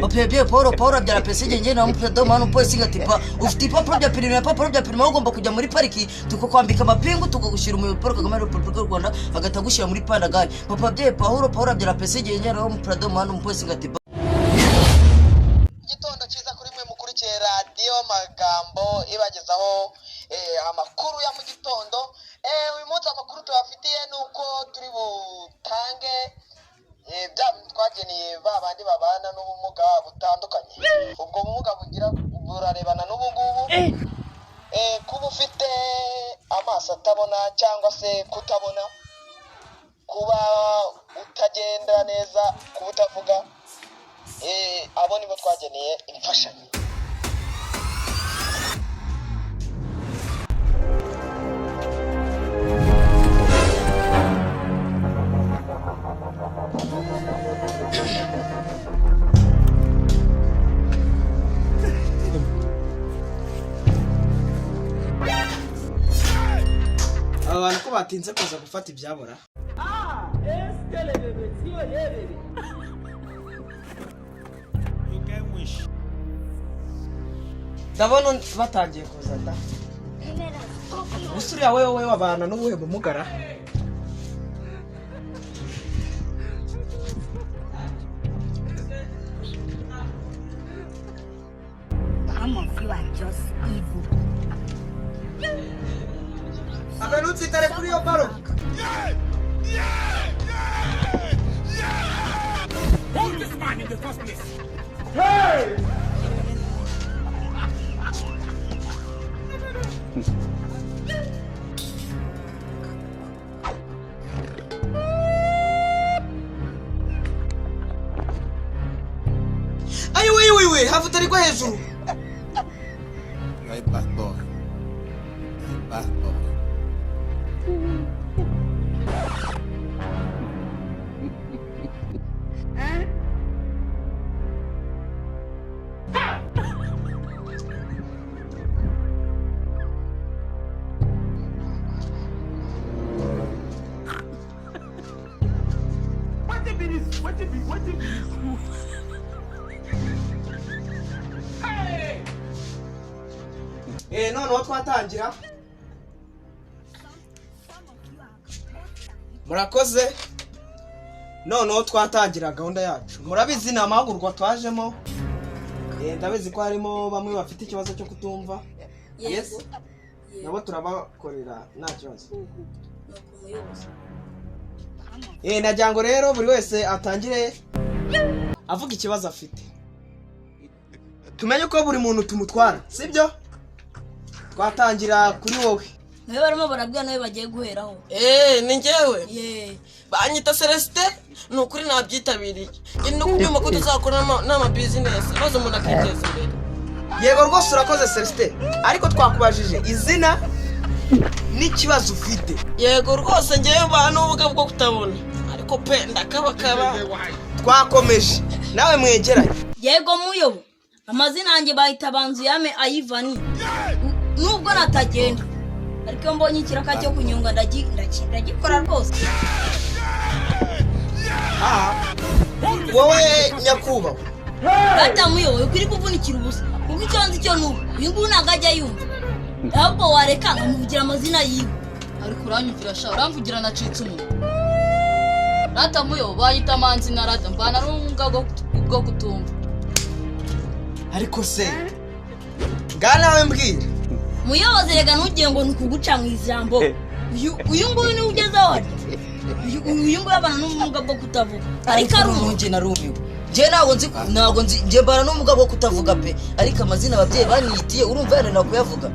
Papa yabyaye Paul, Paul abyara Pesige, njye na Mupedo manu polisi ngatipa. Ufite ipapuro bya perimi na papuro bya perimi, ugomba kujya muri pariki tukakwambika amapingu, tukagushyira umuyobozi Paul Kagame wa Repubulika y'u Rwanda, agahita agushyira muri pandagari. Papa yabyaye Paul, Paul abyara Pesige, njye na Mupedo manu polisi ngatipa. Igitondo cyiza kuri mwe mukurikiye Radiyo Magambo ibagezaho amakuru ya mu gitondo. Uyu munsi amakuru tubafitiye ni uko turi butange bya bintu twageneye ba bandi babana n'ubumuga butandukanye. Ubwo bumuga bugira burarebana n'ubu ngubu, kuba ufite amaso atabona cyangwa se kutabona, kuba utagenda neza, kuba utavuga. Abo nibo twageneye imfashanyo. Aba bantu ko batinze kuza gufata ibyabora? Ndabona batangiye kuza da. Gusa uriya wowe wabana n'ubuhe bumugara? Some of you are just evil. Aka ntutsitare kuri iyo baro. Ayiwe, ayiwe, hafi utari ko hejuru. You're a bad boy. You're a bad boy. Noneho twatangira. Murakoze. Noneho twatangira gahunda yacu. Murabizi ni amahugurwa twajemo. Ndabizi ko harimo bamwe bafite ikibazo cyo kutumva. Yes, nabo turabakorera, nta kibazo. Nagira ngo rero buri wese atangire avuga ikibazo afite, tumenye uko buri muntu tumutwara, sibyo? Twatangira kuri wowe. Nawe barimo barabwira, nawe bagiye guheraho. Eee, ni njyewe. Ye. Banyita Celestin. Ni ukuri nabyitabiriye njye no kubyuma ko tuzakora n'amabizinesi maze umuntu akiteza imbere. Yego rwose, urakoze Celestin, ariko twakubajije izina n'ikibazo ufite. Yego rwose, ngewe mbana n'ubumuga bwo kutabona, ariko pe ndakabakaba. Twakomeje nawe mwegeranye. Yego muyobo, amazina yanjye bahita Banzuyame Ayivani. Nubwo natagenda, ariko iyo mbonye ikiraka cyo kunyonga ndagikora rwose. Aha wowe nyakubahwa. Data muyobo, ukuri kuvunikira ubusa, kuko icyo nzi cyo nubu uyu nguyu ntabwo ajya yumva, ahubwo wareka nkamuvugira amazina yiwe. Ariko uranyumvira sha, uramvugira nacitse umunwa. Rata muyo, bayita Manzi na rata, mbana n'ubumuga bwo kutumva. Ariko se ngaha nawe mbwira. Muyobozi, rega ntugire ngo ni ukuguca mu ijambo. Uyu nguyu niwe ugezeho harya. Uyu nguyu abana n'ubumuga bwo kutavuga, ariko ari umuntu. Njye narumiwe. Njye ntabwo nzi, ntabwo nzi. Njye mbana n'ubumuga bwo kutavuga pe, ariko amazina ababyeyi banyitiye urumva yananira kuyavuga?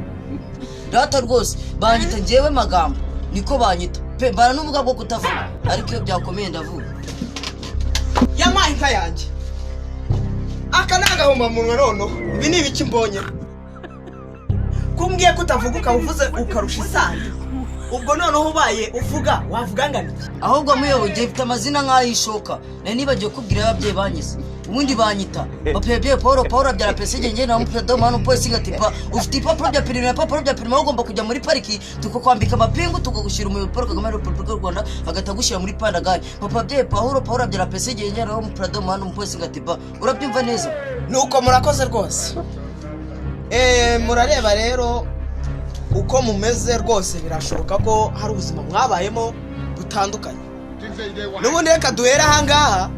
Data rwose banyita njyewe Magambo, niko banyita pe. Mbana n'ubumuga bwo kutavuga, ariko iyo byakomeye ndavuga. Yampaye inka yanjye! Aka ni agahomamunwa. Noneho ibi ni ibiki mbonye? Kumbwiye ko utavuga, ukaba uvuze ukarusha isano, ubwo noneho ubaye uvuga wavuga ngana iki? Ahubwo muyobo, njye mfite amazina nk'ay'ishoka. Nari nibagiwe kubwira ababyeyi banyise. Ubundi banyita papa yabyaye Paul, Paul abyara Pesige, njye na mupedo manu polisi ngatipa ufite ipapuro bya perimi, ipapuro bya perimi, ugomba kujya muri pariki tukakwambika amapingu tukagushyira umuyobozi Paul Kagame Repubulika y'u Rwanda agahita agushyira muri pandagari. Papa yabyaye Paul, Paul abyara Pesige, njye na mupedo manu polisi ngatipa. Urabyumva neza? Nuko murakoze rwose. Murareba rero uko mumeze rwose, birashoboka ko hari ubuzima mwabayemo butandukanye. N'ubundi reka duhere ahangaha,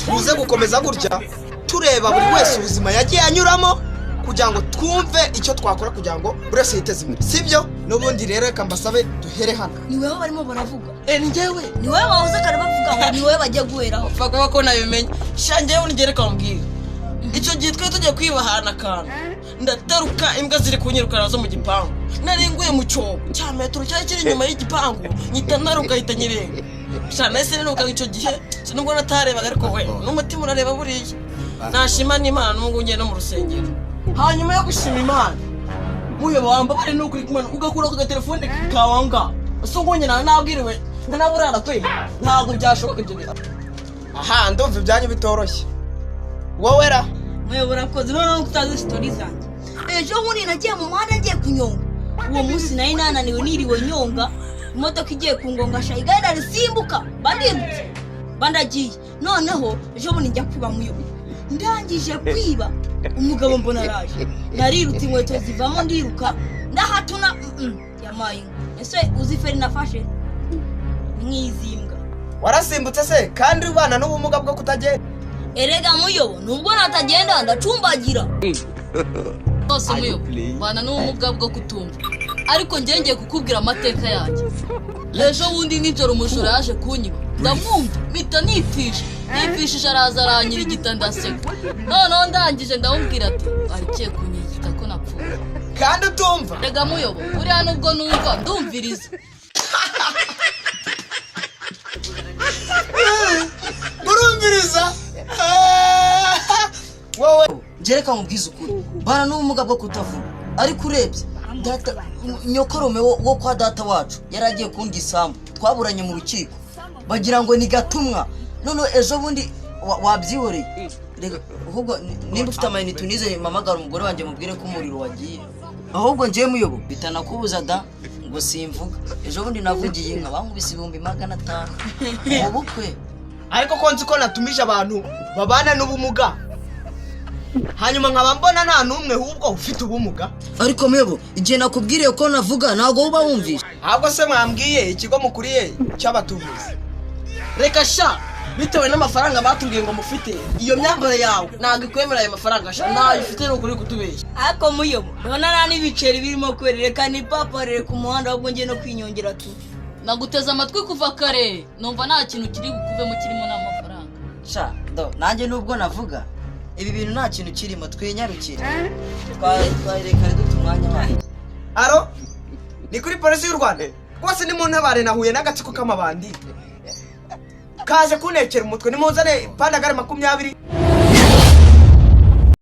tuze gukomeza gutya tureba buri wese ubuzima yagiye anyuramo kugira ngo twumve icyo twakora kugira ngo buri wese yiteze imbere, sibyo? N'ubundi rero reka mbasabe duhere hano. Ni wowe barimo baravuga. Ni njyewe. Ni wowe bahoze kare bavuga ngo ni wowe bagiye guheraho. Upfa kuba ko nabimenye sha. Njyewe nigere reka mbwira, icyo gihe twari tugiye kwibahana akantu, ndataruka imbwa ziri kunyirukana zo mu gipangu. Nari nguye mu cyobo cya metero cyari kiri inyuma y'igipangu, nyita ntaruka hita nyirenga sha. Nahise niruka icyo gihe, nubwo natarebaga, ariko we n'umutima urareba. Buriya nashima n'Imana n'ubu ngiye no mu rusengero. Hanyuma yo gushima Imana, muyobo wambabare n'ukuri kumana ugakura ku gatelefone kawe aho ngaho, ese ubwo nyina nabwiriwe nanaburara kwe? Ntabwo byashoboka ibyo bintu. Aha ndumva ibyanyu bitoroshye. Wowe ra? Muyobora koze noneho utazi story zanjye. Ejo bundi nagiye mu muhanda ngiye kunyonga. Uwo munsi nari nananiwe, niriwe nyonga, imodoka igiye kungonga sha, igare ndarisimbuka bandirutse bandagiye. Noneho ejo bundi njya kwiba muyobo, ndangije kwiba umugabo mbona araje, narirutse inkweto zivamo, ndiruka ndahatuna yamaye inka. Ese uzi feri nafashe nk'izimbwa? Warasimbutse se kandi ubana n'ubumuga bwo kutagenda? Erega muyobo, nubwo natagenda ndacumbagira. Bose muyobo bana n'ubumuga bwo kutumva, ariko njye ngiye kukubwira amateka yanjye. Ejo bundi nijoro umujura yaje kunyiba, ndamwumva mpita nipfisha. Nipfishije araza aranyirigita, ndaseka. Noneho ndangije ndamubwira ati arikiye kunyirigita ko napfuye. Kandi utumva? Rega muyobo, buriya nubwo numva ndumviriza. Urumviriza wowe? Njye reka nkubwize ukuri, bana n'ubumuga bwo kutavuga, ariko urebye data nyokorome wo kwa data wacu yari agiye kundya isambu, twaburanye mu rukiko bagira ngo ni gatumwa. None ejo bundi wabyihoreye. Reka, ahubwo nimba ufite amayinite unize mpamagara umugore wanjye mubwire ko umuriro wagiye. Ahubwo njyewe muyobo bitanakubuza da ngo simvuga, ejo bundi navugiye inka bankubise 500,000 mu bukwe. Ariko ko nzi ko natumije abantu babana n'ubumuga, hanyuma nkaba mbona nta n'umwe ahubwo ufite ubumuga? Ariko muyobo, igihe nakubwiriye ko navuga ntabwo uba wumvishe. Ahubwo se mwambwiye ikigo mukuriye cy'abatubuzi? Reka sha, bitewe n'amafaranga batubwiye ngo mufite, iyo myambaro yawe ntabwo ikwemera ayo mafaranga sha. Ntayo ufite, ni ukuri kutubeshya. Ariko muyobo, ndabona nta n'ibiceri birimo kweri. Reka nipaparire ku muhanda, ahubwo njye no kwinyongera tu. Naguteze amatwi kuva kare, numva nta kintu kiri bukuvemo kirimo n'amafaranga. Sha do, nanjye nubwo navuga ibi bintu nta kintu kirimo, twinyarukire twaherekare dute umwanya wacu. Aro, ni kuri polisi y'u Rwanda rwose, ni mu ntabare, nahuye n'agatsiko k'amabandi kaje kuntekera umutwe, nimuzane pandagare 20.